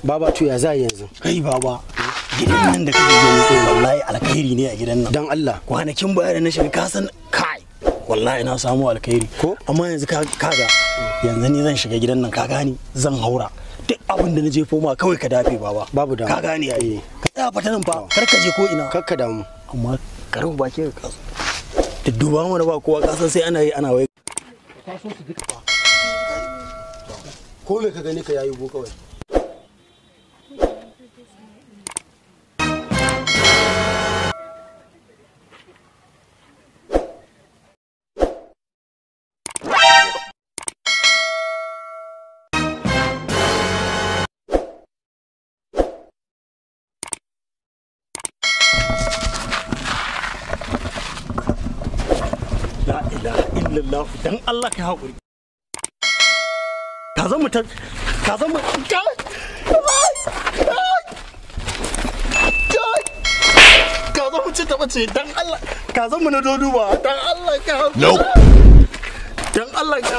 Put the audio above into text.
Baba, to ya za yanzu? Kai baba, gidan nan da kake gani wallahi alkhairi ne a gidan nan. Dan Allah. Kwanakin baya da na shiga ka san kai wallahi na samu alkhairi. Ko? Amma yanzu kaga yanzu ni zan shiga gidan nan, ka gani zan haura. Duk abin da na jefo ma kawai ka dafe baba. Babu damu. Ka gane ai. Ka tsaya fata nan fa, kar ka je ko ina. Kar ka damu. Amma ka rufe baki ka kaso. Duba mana ba kowa, ka san sai ana yi ana wai. Ka so su duka ba. Ko me ka gani ka yayi go kawai. La ilaha illallah, dan Allah ka haƙuri. Ka zama ta ka zama ka zama ci taɓa ce dan Allah ka zama na doduba dan Allah ka haƙuri. Nope. Dan Allah ka